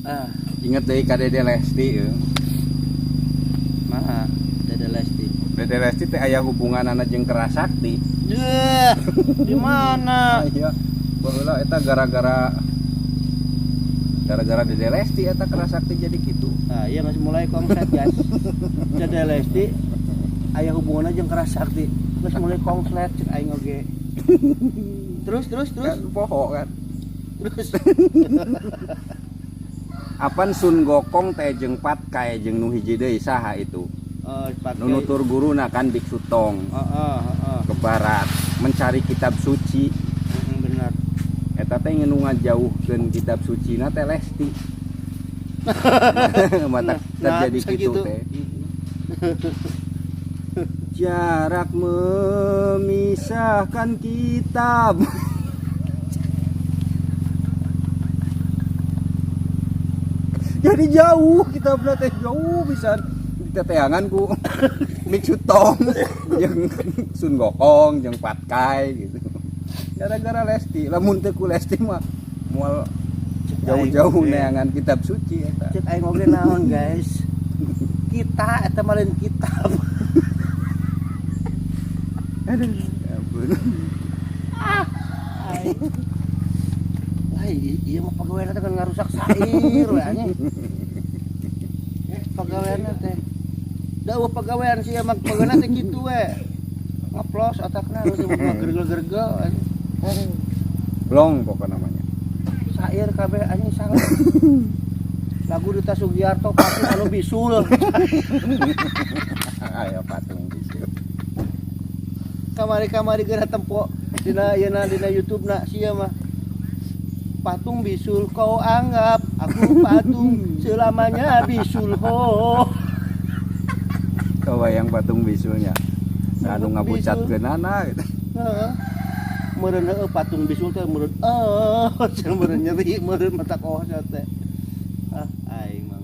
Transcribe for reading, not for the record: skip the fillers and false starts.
Ah, Ingat deui ka Dede Lesti euy. Maha Dede Lesti. Dede Lesti teh aya hubunganana jeung Kera Sakti. Yeh, di mana? Iya. Baheula eta gara-gara Dede Lesti eta Kera Sakti jadi kitu. Nah, iya masih mulai konslet guys. Dede Lesti aya hubunganna jeung Kera Sakti. Geus mulai konslet cek aing oge. Terus terus terus Kan poho kan. Terus. Apan Sun Gokong teh jeung Patkai jeung nu hiji deui saha itu? Oh, Patkai. Nu nutur guruna kan Biksu Tong Heeh, heeh. ke barat mencari kitab suci. Heeh, benar. Eta teh nu ngajauhkeun kitab sucina teh Lesti. Mata Nah, terjadi bisa kitu gitu. Teh. Jarak memisahkan kitab. Jadi jauh kitabna teh jauh bisa diteteangan ku Biksu Tong jeung Sun Gokong jeung Patkai gitu. Gara-gara Lesti, lamun teu ku Lesti mah moal jauh-jauh neangan kitab suci eta. Cek aing oge naon guys. Kita eta mah lain kitab. Aduh, ya ampun. Aing. Wah, iya mah pagawean teh kan ngarusak sair we anjing. Pagawean teh. Da eueuh pagawean sia mah pagawean teh kitu we. Ngeplos otakna geus gergel-gergel anjing. Blong pokoknya namanya. Sair kabeh anjing salah. Lagu Dita Sugiarto patung anu bisul. Ayo patung bisul. Kamari-kamari geura tempo dina yeuna dina YouTube na sia mah. Patung bisul kau anggap aku patung selamanya bisul ho. Kau bayang patung bisulnya. Anu Patung ngabucatkeunana gitu. Heeh. Meureun heueuh patung bisul teh meureun cenah meureun nyeri meureun mata kohos teh. Ah, aing mah